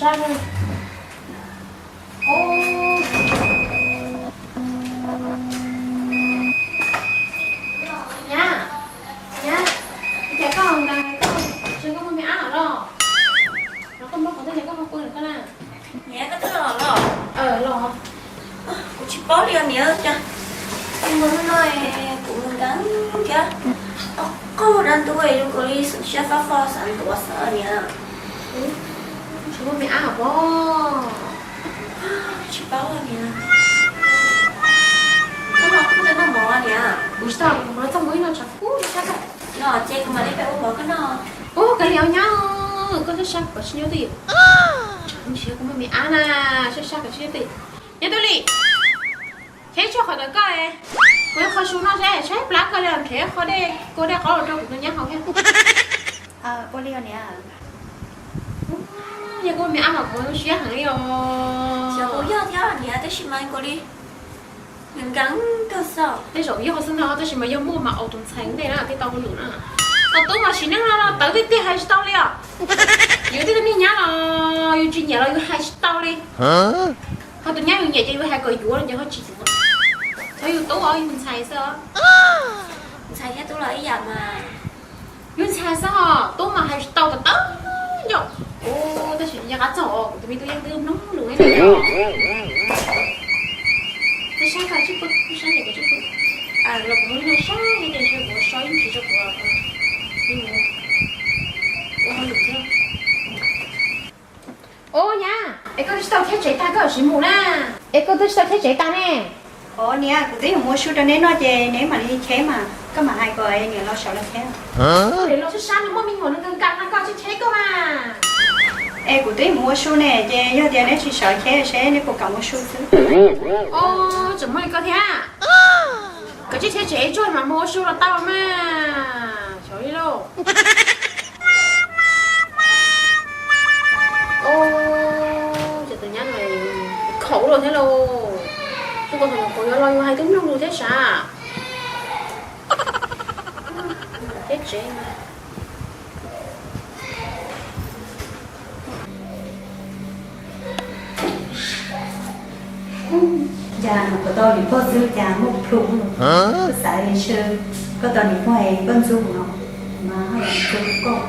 Nyab, nyab, cas koj nqa koj tsis, koj muaj me ab los? Los koj muab qhov twg los koj ho pw lawm koj na. Niam, koj twb los los? Los. Kuv tsis paub li os niam, cas hnub no kuv nkees thiab, qaug dab ntub zoo nkaus li xeeb siab fab fo xav ntuav xwb niam. Tsis muaj me ab os? Tsis paub niam. Koj no kuj noj mov niam. Kuv tsis tau, kuv txoj hmoov ib no tshav kub li sab. No ces kuv mam li pem ua mov koj noj. Ua koj li os nyab, koj saib sab kom tsis nyob twj ywm. Tshav ntshiab kuv muaj me ab na, saib sab kom tsis nyob twj ywm. Nyob twj li, nrhiav tshuaj qhov ntawd koj, kuv yuav qhov su noj seb tshaib plab koj li, nrhiav qhov dej, kua dej qhov los rau kuv tus nyab haus thiab. Ua li os niam. Yog koj muaj me ab mas kuv siab heev li os. Xyov kuv yog thiab niam, tab sis mas nkaus li nkees kawg xwb. Tej zaum yog xwb ntag, tab sis mas yog muaj mas ua tus ntxhais ntej na thiaj tau hauj lwm na. Tus tub mas sim neej no los tawv tiag tiag hais tsis tau li os. Yus tej tug me nyab los yus tsis nyiam los yus hais tsis tau li. Ho tus nyab yus nyiam ces yus hais kom yuav los ces ho tsis yuav. Txhob yus tub os, yus ntxhais xwb os. Ntxhais thiab tub los ib yam mas. Yus ntxhais xwb ho tub mas hais tsis tau, tawv tawv ncauj. Tab sis nco qab txog kuv tus me tub yeej twb hnub lus ib no. Saib koj tsib pw, saib ces kuv tsib pw. Los kuv muab ib no saib ces ntshe kuv so ib ntsis rau kuv ua hauj lwm thiab. Ub nyab, es koj twb tsis tau cheb tsev tag koj tsis mus na? Es koj twb tsis tau cheb tsev tag ne? Os niam, kuv twb yuav mus ua su rau neb noj ces neb mam li cheb mas, koj mam hais kom niam los saum los cheb. Niam los sab sab no muaj me nyuam no nkees nkees no koj tsis cheb koj mas. Es kuv twb yuav mus ua su ne ces yog tias neb tsis sawv cheb seb neb puas kam mus ua su xwb. Os, tseem muaj li koj thiab. Koj tsis cheb tsev tsuag mas mus ua su los tau mas, xyov li lauj. Ub, ces tus nyab no khaum los thiab lauj. Tub ko thaum nyuam qhuav yuav los yus hais twb mloog lus thiab sav. Thiab tsev. Cas puas tau niam pog xwb cas muaj plhu. Koj xav li ntshe koj tau niam pog es koj ntxub no mas ho yam ntxub koj.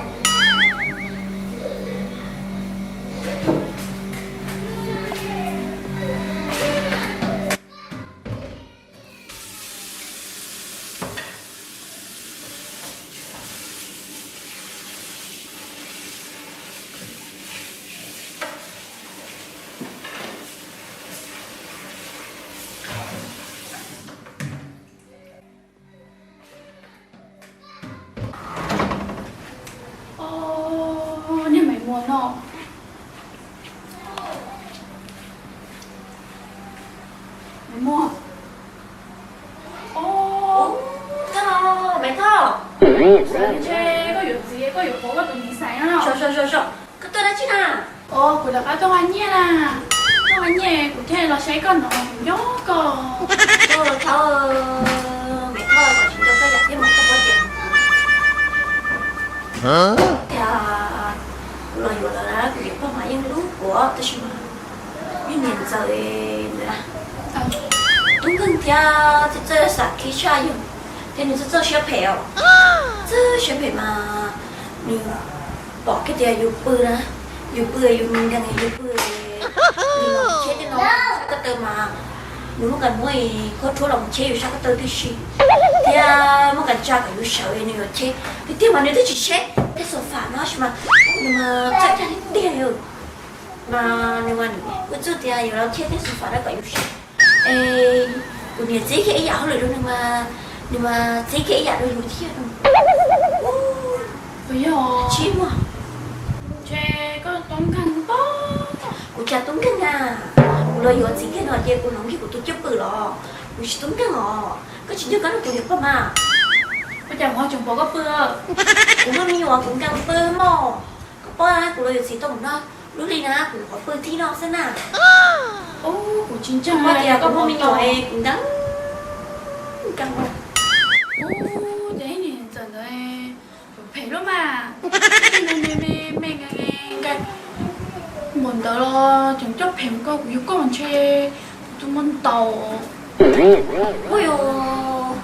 Niag Maiv Muas no. Maiv Muas. Os, Maiv Thoj, ntshe koj yuav txiv koj yuav pov koj tus miv xais no. Koj tuaj dab tsi na? Os, kuv rov qab tuaj nqa nyiaj na. Tuaj nqa nyiaj kuv thiaj los saib koj no, kuv nco koj. Thov Maiv Thoj kom tsis nco koj yam thiab mas koj puas tias tias kuv los yuav lawv na, kuv niam pog mas yeej hlub kuv tab sis mas yog niam ntxawm ntawd na, tub nkeeg thiab txawj txawj xav khib tshaj yus thiab nws txawj txawj siab phem os. Txawj siab phem mas nws pom kiag tias yus pw na, yus pw yus nkeeg yus pw, nws los cheb tej no sab ko taw mas nws muab kas muab khuab rhuab los mus cheb yus sab ko taw tib si, thiab muab kas tsa kom yus sawv nws yuav cheb. Tiag tiag mas nws twb tsis cheb tej xo fam no tab sis mas nws mas txawj txawj tiag tiag li. Mas nws mas kuv txawj tias yuav los cheb tej xo fam no kom yus sawv. Es kuv niam txib kiag ib yam hauj lwm rau nws mas, nws mas txib kiag ib yam rau yus thiab no. Tsis muaj. Ntshe koj tub nkeeg pob. Kuv cas tub nkeeg na, kuv los yuav txiv kiag no ces kuv hloov kiag kuv tus cwj pwm los, kuv tsis tub nkeeg os. Koj tsis nco koj rau kuv niam pog mas. Ua cas kuv ho tseem pom koj pw? Kuv muaj me nyuam kuv nkees pw mog. Koj paub kuv los yuav txiv tau mus no, lub hli na kuv qhov pw tib no xwb na. Kuv tsis ntseeg, kuv muaj me nyuam kuv nkees, nkees. Ub, ces niam ntxawm ntawd phem lub mas, me me me me nkees nkees. Ua ntawd los tseem coj phem koj, kuv yug koj ntshe kuv twb muab ntaus. Ua yog,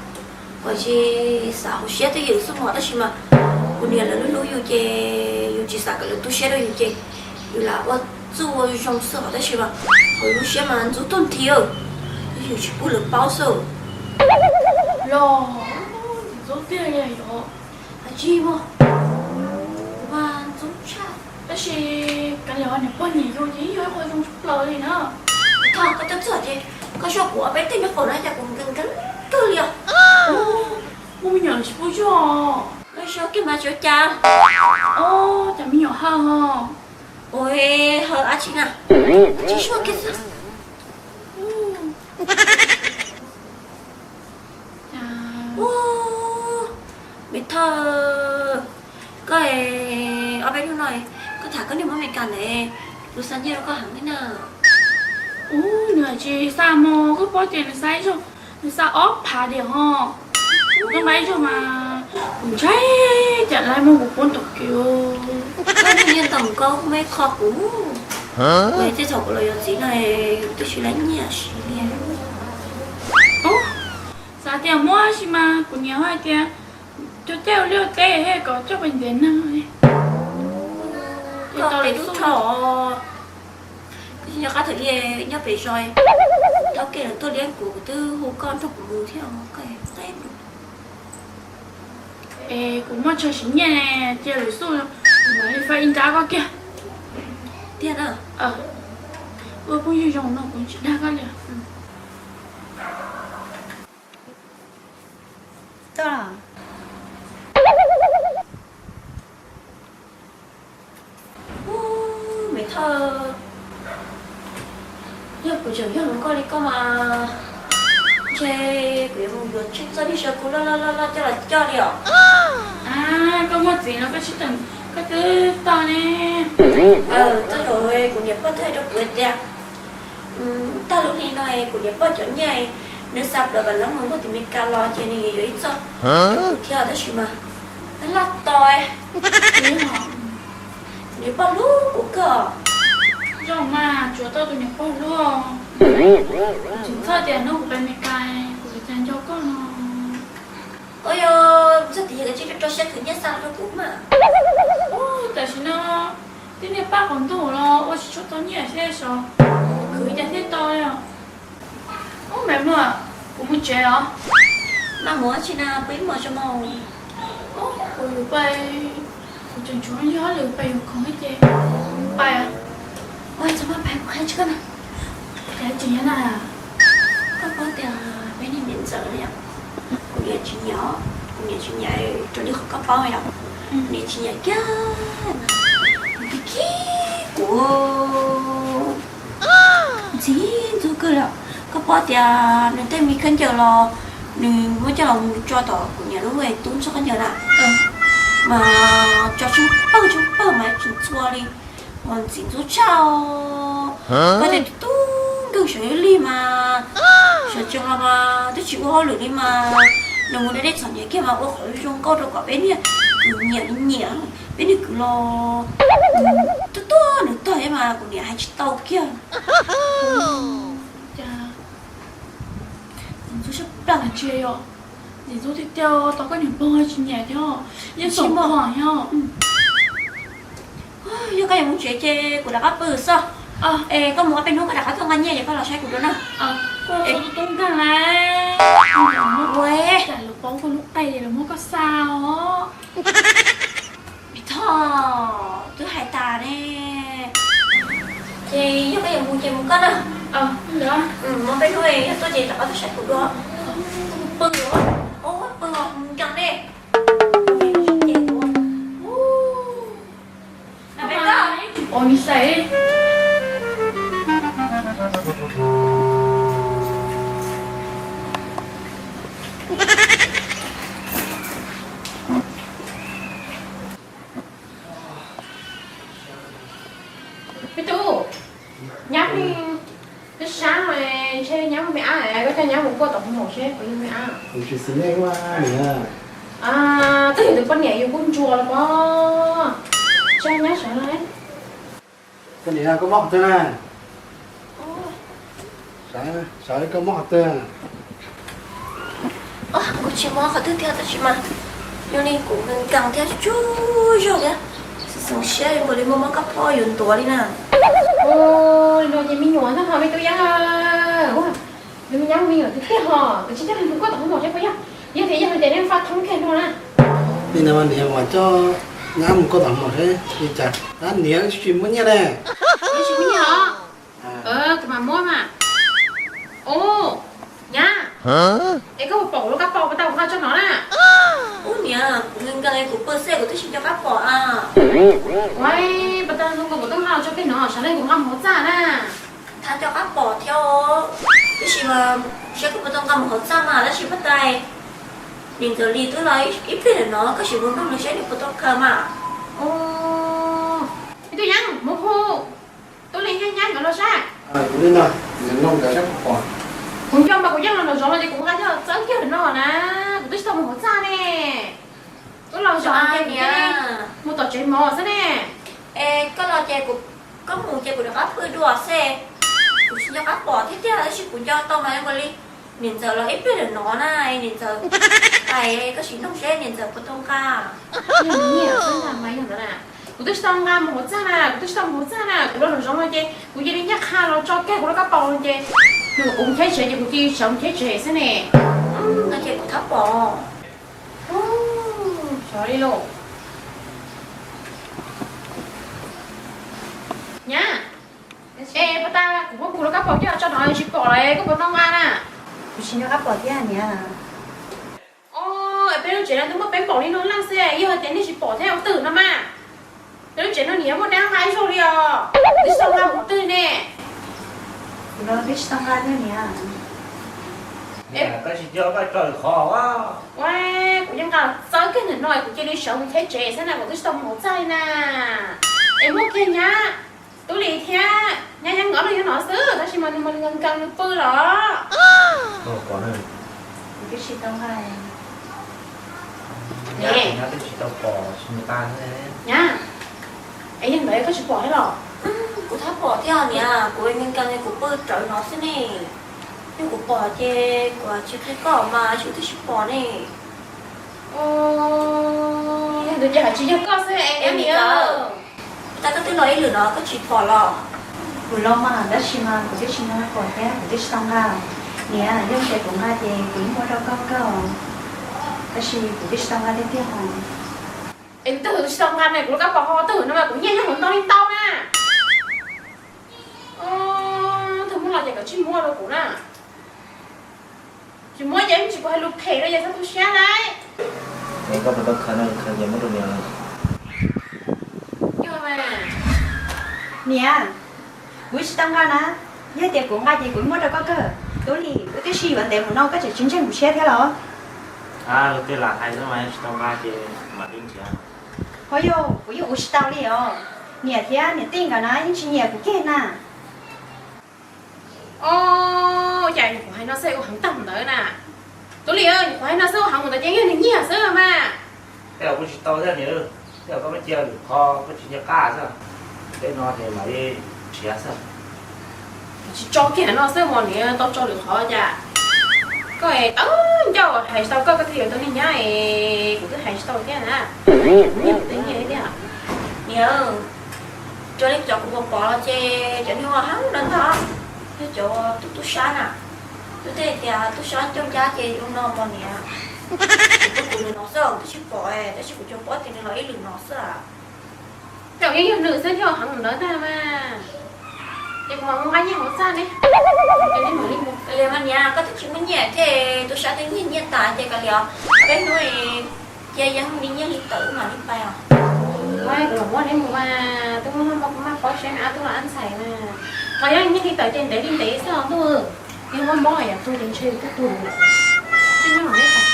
kuv tsis xav hauv siab twj ywm xwb mas, tab sis mas kuv niam lawv hlub hlub yus ces yus tsis xav kom lawv tu siab rau yus ces yus lam ua txuj ua zoo xwb os, tab sis mas hauv lub siab mas ntxub tuag nthi, tab sis yus tsis pub lawv paub xwb. Los, ntxub tiag li yog. Tsis muaj, kuv mas ntxub tshaj. Tab sis kav liam ho, niam pog nyiam yus ces yog ib qho zoo tshaj plaws li na. Thov koj tuaj txog ces koj soj kuv ob peb teg nraub qaum na, cas kuv nkees nkees kawg li os. Muaj me nyuam tsis pub zog. Koj soj kiag mas tsis ua cas. Os, cas me nyuam hawv ho. Ua hawv dab tsi na, tsis soj kiag xwb. Ua, me thawj, koj ob peb hnub no koj tham koj niag muam Mes Kas ntawd, nws xa nyiaj rau koj heev li na. Ub, nws tsis xa mog, koj paub tias nws xa ib zaug, nws xa ob phav diam ho. Kuv tuaj nqa ib zaug mas kuv ntshai cas lawv muab kuv puab ntaus kiag. Koj niag nyiaj ntau nkaus me kho kuv. Kuv tej thaum kuv los yuav txiv no twb tsis lab nyiaj siv li. Xav tias muab sis mas kuv niam hais tias coj caij ua liaj ua teb thiab kom coj pais ntiav neeg. Koj tau peb lub thoj, koj tsis nco qab thaum ub nyob pem zos, thaum ub lawv tuaj liab kuv, kuv twb hu koj nrog kuv mus thiab koj qe. Es kuv muaj tsawg siv nyiaj ne, cia lwm xub mam li faj ib nrab koj kiag. Tiag na. Ua phooj ywg zoo no kuv tsis dag koj li. Tau. Ub, me thawj, yog kuv tseem yog hluas nkauj li koj mas ntshe kuv yuav mus yuav tsheej txoj niag saw kuv loj loj loj loj coj los coj li os. Koj muaj txiv no koj tsis teem koj twb tau ne. Txoj zaum kuv niam pog twb hais rau kuv tias tag lub hli no kuv niam pog cov nyiaj nws xa plaws vam lab mus npog tim Mes Kas los ces nws yuav yuav ib txoj rau kuv thiab tab sis mas laj tos. Kuv niam pog hlub kuv kawg. Zoo mas tsuav tau tus niam pog hlub. Tseem txhawj tias hnub kuv pais Mes Kas kuv yuav cas nco koj no. Ua yog txog tias yog koj tsis rau siab khwv nyiaj xa los rau kuv mas. Tam sim no tib niag paj qaum ntuj los ua tsis tshua tau nyiaj thiab sav, khwv cas thiaj tau li os. Ub, me muam, kuv mus tsev os. Mas mus tsis na, pw ib hmos tso mas. Ub, kuv yuav pais, kuv tseem tshuav yog lwm pais yuav khoom ib ce, pais. Ua txog mas pais kuv qhia tsis koj na. Qhia tsis nyob na. Koj paub tias peb niag niam ntxawm li os, kuv niam tsis nyiam, kuv niam tsis nyiam raws li qhov koj paub yom. Kuv niam tsis nyiam kiag, nws khib khib kuv ntxim ntxub kawg li. Koj paub tias nws tej me khaub ncaws los nws muab coj los mus tso tom kuv niam lub tub ntxhais khaub ncaws na, mas tso tsheej pawg tsheej pawg mas tsis txhua li, mas ntxim ntxub tshaj. Koj tias tus tub nkeeg sawv lig mas sawv tsees los mas twb tsis ua hauj lwm li mas nws mus da dej txhom niam kiag mas ua qhov zoo nkauj rau kom peb niag kwv nyiam li nyiam, peb niag kwv los tuaj tuaj nws tog thiab mas kuv niam hais tsis tau kiag. Ntxub sab plawg ntsia yom, ntxim ntxub tiag tiag, tau koj niam pog tsis nyiam thiab, yeej tsis mog yom. Yog koj yuav mus tsev ces kuv rov qab pw xwb. Es koj mus ob peb hnub koj rov qab tuaj nqa nyiaj ces koj los saib kuv dua na. Koj tub nkeeg na, lawv paub koj lub qe lawv muab koj xa os. Me thoj, twb hais tas ne. Ces yog koj yuav mus ces mus koj na. Mus peb hnub yog tuaj ces rov qab tuaj saib kuv dua. Pw, pw, mus nkees ne. Me tub, nyab pheej sab sab, ntshe nyab muaj me ab, koj coj nyab mus kuaj tom hauv seb puas yog me ab. Twb yog tus poj niam yus kuj ntsuas los pob, coj nyab sawv los. Koj niam, koj mob qhov twg na? Sawv, koj mob qhov twg? Kuv tsis mob qhov twg thiab, tab sis mas yog li kuv nkees thiab tsuj zog thiab, xoo siab npaum li muaj mob kab phob yuav ntuav li na. Ua li no ces me nyuam ntag ho me tub Yeeb. Nws me nyab me nyuam tiag tiag ho, koj tsis coj nws mus koj tom hoob mom seb puas yog. Yog tias yog ces nej faj thoob kiag no na. Li no mas niam, ua coj nyab mus koj tom hoob mom seb li cas. Niam, tsis muaj nyiaj ne. Tsis muaj nyiaj los? Kuv mam muab mas. Ub, nyab, es koj puas pom kuv lub kab pos puas tau kuv nqa tso no na? Ub niam, kuv nkees nkees kuv pw xwb kuv twb tsis nco qab pom a. Ua, puas tau nqa kuv tau nqa los tso kiag no, sawv daws kuv nqa mus hauv txaj na. Thaum nco qab pom thiab, tab sis mas saib koj puas tau nqa mus hauv txaj mas, tab sis pab tais niam ntxawm Lis twb los ib pliag lawm no, koj sim mus nug nws saib nws puas tau khaws mas. Ub, me tub Yeeb, mus hu tub Lis thiab nyab nkawd los saib. Kuv nco mas kuv yeej los nraum zoov no ces kuv nqa coj txawb kiag no na, kuv twb tsis tau mus hauv txaj ne. Twb los zov ces mus tom tsev mov xwb ne. Es koj los ces, koj mus ces kuv rov qab pw dua xwb. Kuv tsis nco qab pom thiab tiag, tab sis kuv nco tau mas ua li niam ntxawm los ib pliag lawm no na, niam ntxawm, koj sim nug seb niam ntxawm puas tau nqa. Nyiaj xwb mas yog ntawd na. Kuv twb tsis tau nqa mus hauv txaj na, kuv twb tsis tau mus hauv txaj na, kuv los nraum zoov no ces kuv cia li ncaj qha los tso kiag kuv lub kab pos no ces nws kom kuv mus cheb tsev ces kuv cia li sawv mus cheb tsev xwb ne. No ces kuv thab pom. Xyov li lauj. Nyab, es puas tas kuv muab kuv lub kab pos coj tso no tsis pom lawm, koj puas tau nqa na? Kuv tsis nco qab pom thiab niam. Os, peb lub tsev no twb muaj peb npaum li no leej xwb, yog hais tias nej tsis pom thiab ua twg no mas. Peb lub tsev no nws yuav muaj dab nqa ib zaug li os. Twb tsis tau nqa mus qhov twg ne. Kuv los twb tsis tau nqa thiab niam. Koj tsis nco koj tso lwm qhov. Ua, kuv yeej nqa txawb kiag ntawm no es kuv cia li sawv mus cheb tsev xwb na, kuv twb tsis tau mus hauv txaj li na. Es muaj kiag nyab Tub Lis thiab nyab Yeeb nkawd los nyob no xwb, tab sis mas nws mas nws nkees nkees nws pw los. Kuv twb tsis tau nqa. Nyab, es yog ntawd koj tsis pom thiab los? Kuv thab pom thiab niam, kuv nkees nkees kuv pw rawv no xwb ne. Yog kuv pom ces kuv tsis qhia koj mas, tsis twb tsis pom ne. Yog ntawd ces hais tsis yog koj xwb es niam. Tag koj twb los ib lwm no koj tsis pom los? Kuv los mas tab sis mas kuv twb tsis nco pom thiab kuv twb tsis tau nqa. Niam, yog tias kuv nqa ces kuv yeej muab rau koj kawg, tab sis kuv twb tsis tau nqa tiag tiag os. Es twb tsis tau nqa ne, kuv lub kab pos ho twg no mas kuv nyiaj nyob hauv ntau li ntau na. Twb muab los ces koj tsis muab rau kuv na. Tsis muab ces tsis kuv hais lus phem rau yawg txhob tu siab lauj. Es koj puas tau khaws no, khaws ces muab rau niam. Niam, kuv tsis tau nqa na. Yog tias kuv nqa ces kuv muab rau koj kawg. Tub Lis, wb twb sib yuav ntev mus no koj tseem tsis ntseeg kuv siab thiab los? Luag tej lam hais xwb mas, tsis tau nqa ces mam li nrhiav. Ho yog kuv yeej ua tsis tau li os. Niam thiab niam tij nkawd na yeej tsis nyiam kuv kiag na. Os, cas nyuam qhuav hais no xwb ua heev tag ntawd na. Tub Lis, nyuam qhuav hais no xwb ua heev mus ntawd ces yog nws nyiag xwb mas. Tej zaum kuv tsis tau thiab niam, tej zaum koj muab cia lwm qhov koj tsis nco qab xwb. Tej no ces mam li nrhiav xwb. Tsis tso kiag no xwb mas niam, tau tso lwm qhov cas. Koj es tawv ncauj, hais tsis tau koj, koj thiaj yuav tau niag nyab es kuv twb hais tsis tau thiab na. Nyiag kuv tej nyiaj thiab. Niam, raws li cov kuv pom pom los ces cov niag uas heev no ntag, yog cov tub tub sab na. Twb tej tias tub sab coj ncab ces ua no mos niam. Kuv pub kuv lwm no xwb, kuv twb tsis pom, tab sis kuv tsuas paub tias nws los ib lwm no xwb. Tej zaum yeej yog nws xwb thiaj heev ntawd ntag mas. Ces kuv mam mus nqa nyiaj hauv txaj ne. Li mas niam, koj twb tsis muaj nyiaj thiab, tub sab twb nyiag nyiaj tas ces kav liam, peb hnub cia Yeeb li nyiaj li tawm mam li pais os. Kuv los muab neb mus mas, twb muab noj maj paub seb nws ab tub los ab ntxhais na. Qhov Yeeb li nyiaj li tawm ces ntev li ntev xwb os ntuj. Yeej muab mob yam tu ces ntshe twb tuag lawm. Tsis nyob los neb tas.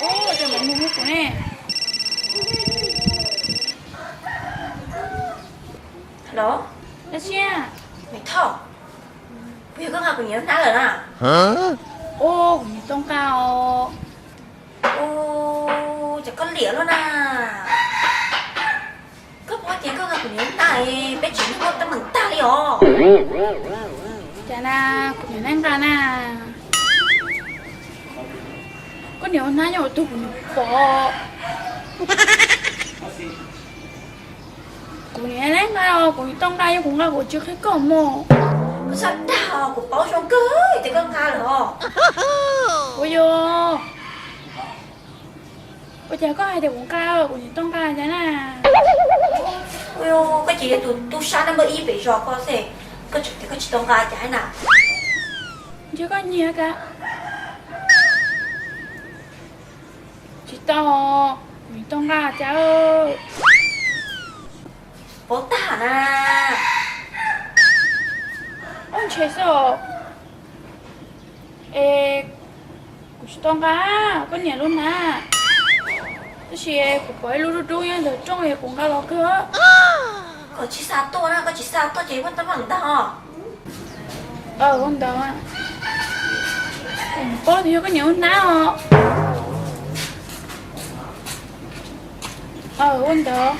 Ub, cov lawv mus hu kuv ne. Tab sis, me thoj, puas yog koj nqa kuv niam lub hnab lawm na? Ua, kuv niam tau nqa os. Ua, cas koj liam luaj na. Koj paub tias koj nqa kuv niam lub hnab, peb tsev neeg muaj teeb meem tag li os. Cas na, kuv niam neej nqa na. Koj niam ua hnab nyob ua tug kuv niam pom. Kuv niam neej nqa os, kuv niam tau nqa, yog kuv nqa kuv tsis qhia koj mog. Koj txhob dag os, kuv paub zoo kawg tias koj nqa lawm os. Ua yog, ua cas koj hais tias kuv nqa, kuv niam tau nqa cas na? Ua, koj ces yog tus tub sab naj npawb ib pem zos koj xwb, koj tseem tias koj tsis tau nqa cas na? Ntshe koj nyiag ka. Tsis tau, kuv niam tau nqa cas. Paub tag na. Ub, ntshe xwb os. Es kuv tsis tau nqa koj niam lub hnab, tab sis kuv pom ib lub dub dub nyob ntawm rooj es kuv nqa los kawg. Koj tsis xa tuaj na, koj tsis xa tuaj ces muaj teeb meem ntag os. Ua ntawd, kuv paub tias yog koj niam lub hnab os. Ua ntawd.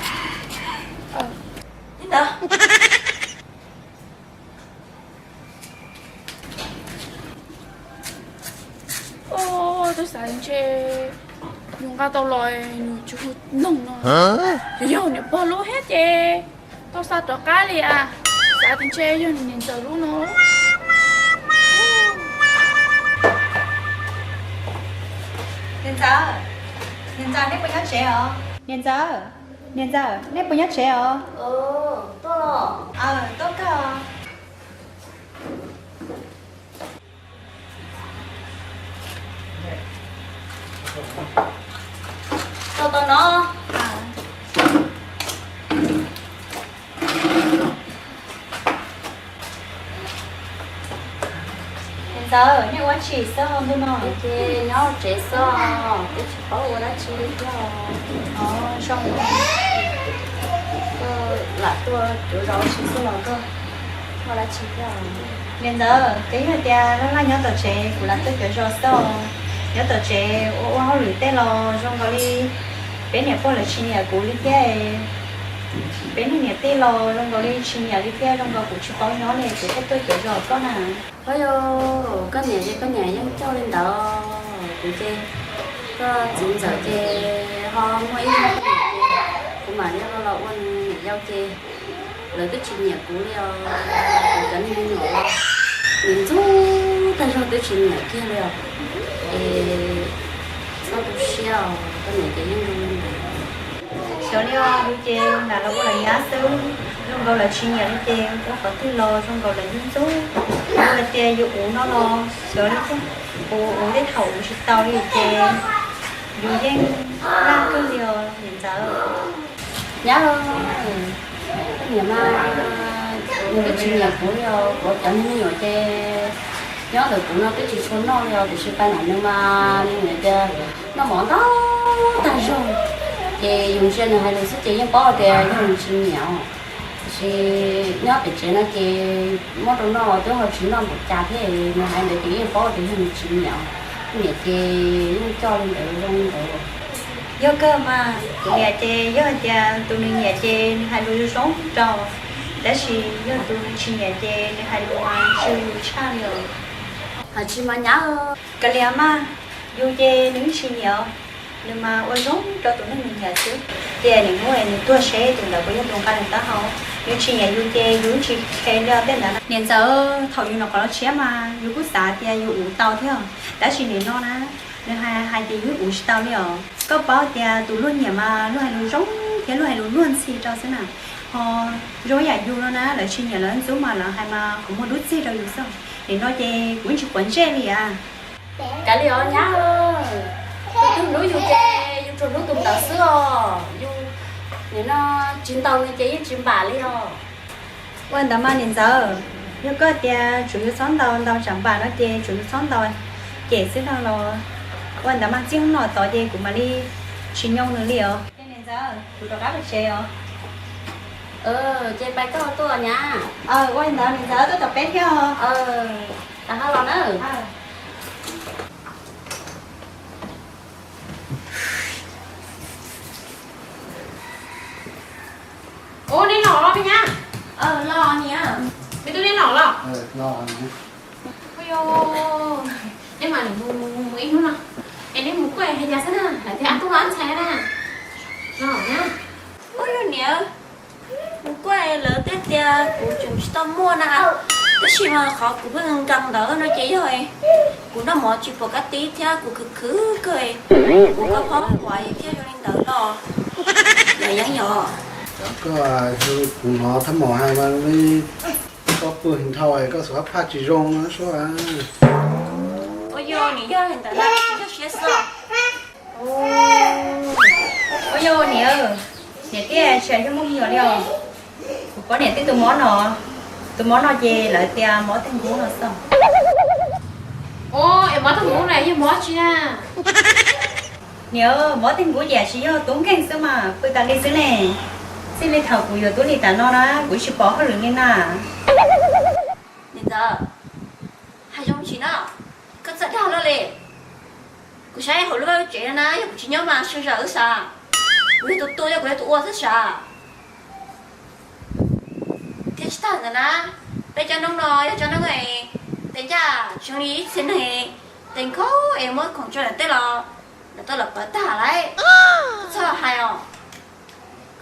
Li ntawd. Ua, twb xav ntshe yus nqa tau los nws tsis hu noog no. Yog niam pog lub thiab ces tau xa rov qab li as. Xav tias ntshe yog niam ntxawm lub no. Niam ntxawm, niam ntxawm, nej puas nyob tsev os? Niam ntxawm, niam ntxawm, nej puas nyob tsev os? Tuaj los. Aw, tuaj kawg os. Tau tau no. Niam ntxawm, nej ua dab tsi xwb ntuj no? Ces nyob tsev xwb, twb tsis paub ua dab tsi li thiab. Zoo, koj lam tuaj cuav zos ua si xwb los koj ua dab tsi thiab? Niam ntxawm, ces yog tias laj laj nyob tom tsev, kuv lam tuaj cuav zos xwb. Nyob tom tsev ua ua hauj lwm tej los zoo nkaus li peb niam pog lawv tsis nyiam kuv li thiab. Peb niag niam tij los zoo nkaus li tsis nyiam li thiab, zoo nkaus kuv tsis paub nyob li, kuv thiaj tuaj cuav zos koj na. Ua yog koj niam ces koj niam yeej coj li ntawd, kuv ces koj txiv ntxawm ces ho muaj ib tug, kuv mam li ho los ua nws niam yau ces lawv twb tsis nyiam kuv li os. Kuv cov niag me nyuam los nws ntxub tag zog twb tsis nyiam kiag li os. Es txhob tu siab os, koj niam ces yeej zoo li ntawd. Xyov li os, yus ces lam los ua lawv nyab xwb, zoo nkaus lawv tsis nyiam li ces ua qhov twg los zoo nkaus lawv ntxub ntxub. Yus hais tias yus uv no los xyov li thiab, kuv uv tej thaum uv tsis tau li ces yus yeej laj kawg li os niam ntxawm. Nyab, koj niam mas nws twb tsis nyiam kuv li os, kuv cov niag me nyuam ces nyob ntawm kuv no twb tsis tshua noj li os, tiam sis tais nam nws mas nws niam tias noj mov ntau tag zog, ces yus ntsia nws hais lus xwb ces yeej paub tias yog nws tsis nyiam. Tiam sis nyob pem tsev no ces muab rau noj los twb ho tsis noj npaum cas thiab, nws hais ntawd ces yeej paub tias yog nws tsis nyiam. Niam ces yeej coj li ntawd zoo li ntawd. Yog kawg mas, kuv niam ces yog hais tias tus nws nyiam ces nws hais lus zoo zoo rau, tab sis yog tus nws tsis nyiam ces nws hais lus mas tsw yus tshaj li os. Hais tsis mas nyab. Kav liam mas, yus ces nws yeej tsis nyiam, nws mas ua zoo rau tus neeg nws nyiam xwb. Ces nim hnub nws tuag seb tus ntawd puas yog tus nqa nws taub hau. Nws tsis nyiam yus ces yus yeej tsis khe li tej ntawd. Niam ntxawm, thaum yus nyuam qhuav los tshiab mas yus kuj xav tias yus uv tau thiab, tab sis nim no na, nws hais hais tias yus uv tsis tau li os. Koj paub tias tus luag nyiam mas luag hais lus zoo thiab luag hais lus luag ntxhi rau xwb na. Ho zoo ib yam yus no na, lawv tsis nyiam lawv ntxub mas lawv hais mas kuv muag dub txig rau yus xwb. Nim no ces kuv yeej tsis quav ntsej li as. Kav liam os nyab, tus twg hlub yus ces yus tsuas hlub tus ntawd xwb os. Yus nim no tsis ntaus nws ces yeej tsis npam li os. Ua ntawd mas niam ntxawm, yog koj tias tsuav yus txhob ntaus, ntaus tsam npam no ces tsuav yus txhob ntaus, cem xwb no los. Ua ntawd mas txij hnub no tod ces kuv mam li tsis nyoo nws li os. Niam ntxawm, kuv rov qab pem tsev os. Ces pais koj tuaj nyab. Ua li ntawd niam ntxawm tuaj tom peb thiab os. Rov qab los na. Ub, neb los los me nyab? Los niam. Me tub, neb los los? Ua, neb mas mus mus mus ib hnub no, es neb mus kuaj hais cas xwb na, lawv tias ab tub ab ntxhais na. Los na. Ub, yog niam, kuv kuaj lawv tej tias kuv tseem tsis tau muaj na, tab sis mas qhov kuv pheej nkees ntawd no ces yog kuv noj mov tsis pom kab tib thiab kuv khwv khwv kawg, kuv kab phob quav thiab zoo li ntawd los. Yog yeeb yog. Cov koj, kuv hnov thab mom hais mas koj pw nrhau koj xuas phaj tsis zoo no sua. Ua, yog niam yog li ntawd na, tsis txhob siab xwb. Ua, yog niam, niam thiaj tsis yog muaj me nyuam li os. Kuv poj niam twb tus mob no, tus mob no ces lawv tias mob teg nkub no xwb. Ua, es mob teg nkub na yog mob tsi na? Niam, mob teg nkub ces tsis yog tub nkeeg xwb mas pw tas li xwb ne. Txij li thaum kuv yuav Tub Lis tas no na kuv tsis pom hauj lwm li na. Niam ntxawm, hais zoo tsis no, koj txawj dag luaj li. Kuv saib hauv lub vaj lub tsev no na yog kuv tsis nyob mas sawv daws wb xav, kuv yog tus tu yog kuv yog tus ua xwb sav. Thiab tsis tag ntawd na, peb cov noob no yog cov noob es tes ncaj tsees li ib txhia neeg, tes nkhaus es muab khoom tso ntawm tej los lawv tau los pawv tag lawm. Koj txhob hais os.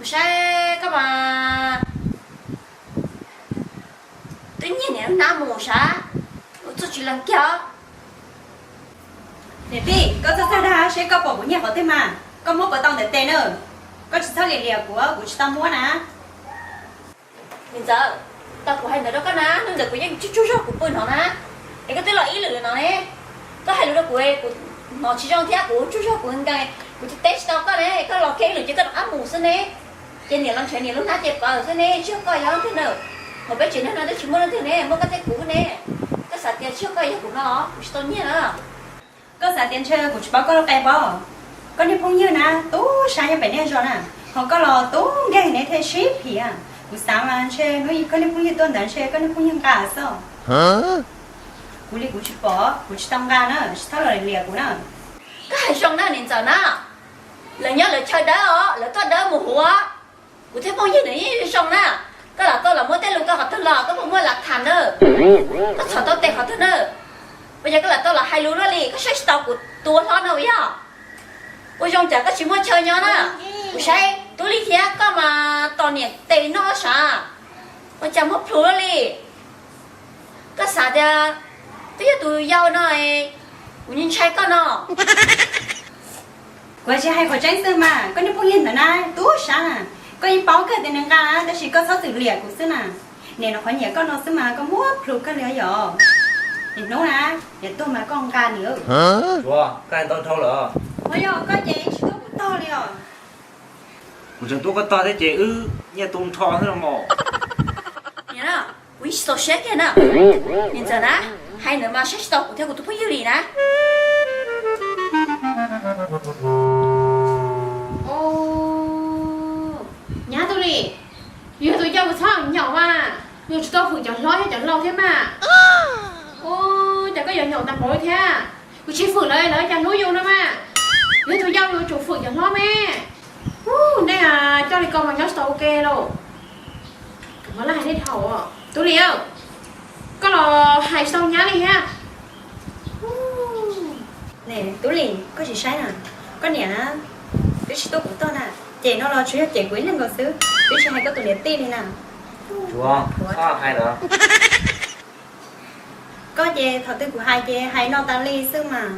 Kuv saib koj mas twb nyiag niam lub hnab mus sav, ua txuj tsis lees kiag os. Niam tij, koj txhob txhawj dag seb koj pom kuv nyiag qhov twg mas, koj muab kuv tau ntawm tes na. Koj tsis txhob liam liam kuv, kuv tsis tau muab na. Niam ntxawm, tau kuv hais ntawd rau koj na, hnub ntawd kuv yeej tsuj tsuj zog kuv pw no na, es koj twb los ib lwm no ne. Koj hais lus rau kuv, kuv hnov tsis zoo thiab kuv tsuj zog kuv nkees, kuv tsis teb tsis tau koj ne, koj los kiag ib lwm ces koj rov qab mus xwb ne. Ces niam los nrhiav niam lub hnab ces pawv xwb ne, tsis yog koj yog leej twg na. Hauv peb tsev neeg no twb tsis muaj leej twg ne, muaj koj thiab kuv ne. Koj xav tias tsis yog koj yog kuv no, kuv tsis tau nyiag na. Koj xav tias ntshe kuv tsis paub koj lub qe pob? Koj niag phooj ywg na tub sab nyob pem nej zos na, ho koj los tub nkeeg ne thiaj sib phim. Kuv xav mas ntshe hnub koj niag phooj ywg tuaj ntawd ntshe koj niag phooj ywg nqa xwb. Kuv li kuv tsis pom, kuv tsis tau nqa na, tsis txhob los liam kuv na. Koj hais zoo na niam ntxawm na, lawv nyob lawv chaw dawb os, lawv tuaj dawb mus huv. Kuv thiab phooj ywg nws yeej zoo na, koj lam tau los muab tej lus koj qhov twg los koj puas muaj lam tham na? Koj txhom tau tes qhov twg na? Ua cas koj lam tau los hais lus luaj li, koj saib tsis taus kuv tus hlob no yog? Ua zoo cas koj tsis muaj chaw nyob na? Kuv saib Tub Lis thiab koj mas tos niam tes noj sav, ua cas muaj plhus luaj li. Koj xav tias twb yog tus yau no, kuv ntshai koj no. Kuv tsis hais qhov tseeb xwb mas, koj niag phooj ywg ntawd na tub sab, koj yeej paub kawg tias nws nqa na, tab sis koj txhob txwm liam kuv xwb na. Niam no qhov nyiam koj no xwb mas koj muab plhus kawg li yom. Niam hnub na, niam tuag mas koj nqa nws. Tsuav, koj hais ntau dhau lawm. Ua yog koj ces tsis tuaj kuv tog li os. Kuv tseem tuaj koj tog thiab ces wb nyiaj tu nrho xwb los mas. Niam na, kuv yeej tsis txaus siab kiag na. Niam ntxawm na, hais ntawd mas saib tsis taus kuv thiab kuv tus phooj ywg li na. Nyab Tub Lis, yus yog tus yau yus txhob nyaum mas, yus tsis tau hwm cov hlob thiab cov laus thiab mas. Ua cas koj yuav nyaum tag npaum li thiab? Yus tsis hwm lawv, lawv cas hlub yus no mas. Yus yog tus yau yus tsum hwm cov hlob me. Ub, nej coj li ko mas nyob tsis tau ua ke lauj. Kuv muab laj hais nej dhau. Tub Lis, koj los hais tsis tau nyab li thiab. Tub Lis, koj tsis saib na, koj niam na twb tsis tuaj kuv tog na, ces no los tsuas yog cem kuv ib leeg nkaus xwb, twb tsis hais koj tus niam tij li na. Tsuav, txhob hais lawm. Koj ces thaum twg kuv hais ces hais no tas li xwb mas.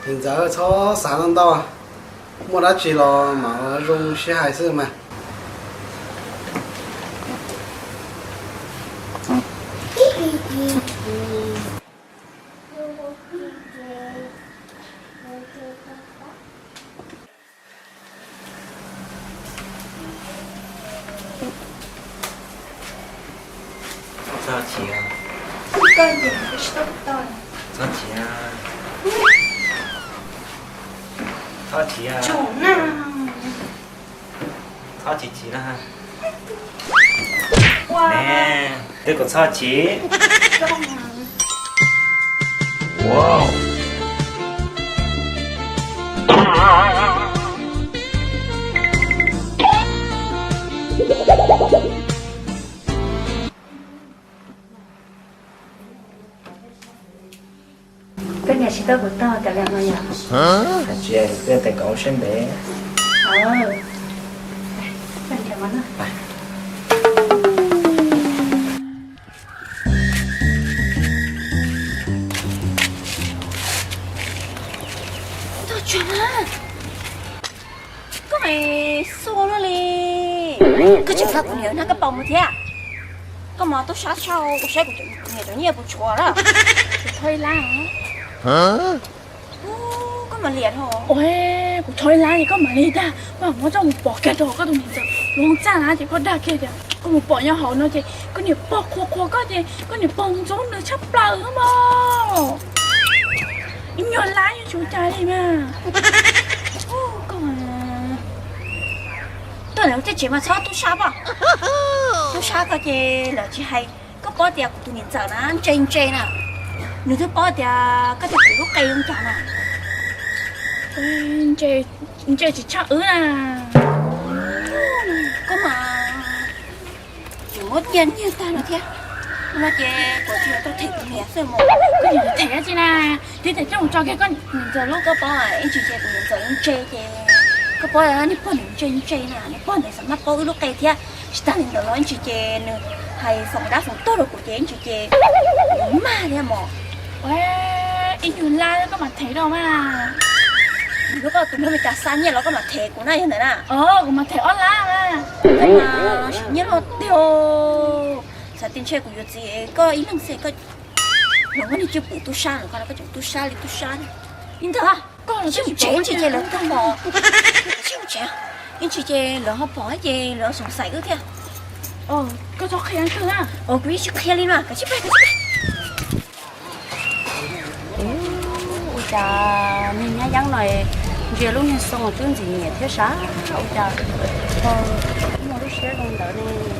Niam ntxawm txhob xav ntau ntau, muaj dab tsi los mam zoo sib hais xwb mas. Txhob chim, txhob chim, txhob chim. Txhob chim chim na. Twb kom txhob chim. Koj niam tsis tau kuv tog tas li no yog? Tsis, peb tais kaum siab ntev. Koj mas xua luaj li. Koj tseem xa kuv niam nag koj paus mus thiab. Koj mas tub sab tshaj, kuv saib kuv niam cov nyiaj puas tshuav lawm. Kuv rho ib lab. Koj mam li dhau. Kuv rho ib lab es koj mam li dag, koj mam muab coj mus pov kiag rau koj tus niam ntxawm lub txaj na, ces koj dag kiag tias koj mus pom nyob hauv no ces koj niam pog qhuas qhuas koj ces koj niam pog ntxub nws tshaj plaws mog. Ib nyuag lab yeej tsis ua cas li mas. Koj, tuaj ntawm tej tsev mas txhob tub sab pom. Tub sab koj ces lawv tsis hais. Koj paub tias kuv tus niam ntxawm na ntse ntse na, nws twb paub tias koj thiab kuv lub qe zoo cas na. Ntse tsis tshaj wb na. Koj mas tseem muab nyiaj nyiag tag no thiab. No ces kuv tsis yog tuaj them kuv niam xwb mas. Koj niam them dab tsi na? Twb tias coj mus tso kiag koj niam ntxawm lub. Koj paub ib ntsis ces kuv niam ntxawm ntse ces, koj paub niag pog nws ntse ntse na, niag pog nws xav maj paub wb lub qe thiab. Tsis tas li ntawd los ib ntsis ces nws hais foom dab foom tuag rau kuv ces ib ntsis ces nws mag thiab mos. Ib nyuag lab koj mam them rau mas. Nws lub, koj tus hlub me cas xa nyiaj los koj mam them kuv na yog ntawm na. Kuv mam them ob lab na. Sim nyiaj loj tiag. Xav tias ntshe kuv yuav txiv koj ib leeg xwb koj los muab niag cwj pwm tub sab los koj tseem tub sab li tub sab. Li ntawd, koj tsis mus tsev ib ntsis ces lawv tau pom. Tsis mus tsev, ib ntsis ces lawv ho pom ces lawv xoom xaim wb thiab. Koj txhob qhia kawg na. Kuv yeej tsis qhia li mas, kav tsij pab, kav tsij pab. Ua cas niag nyab yeeb no ntsia lub niag xoo twb ntxim nyiam thiab sav, ua cas ho muaj lub siab zoo ntawd ne?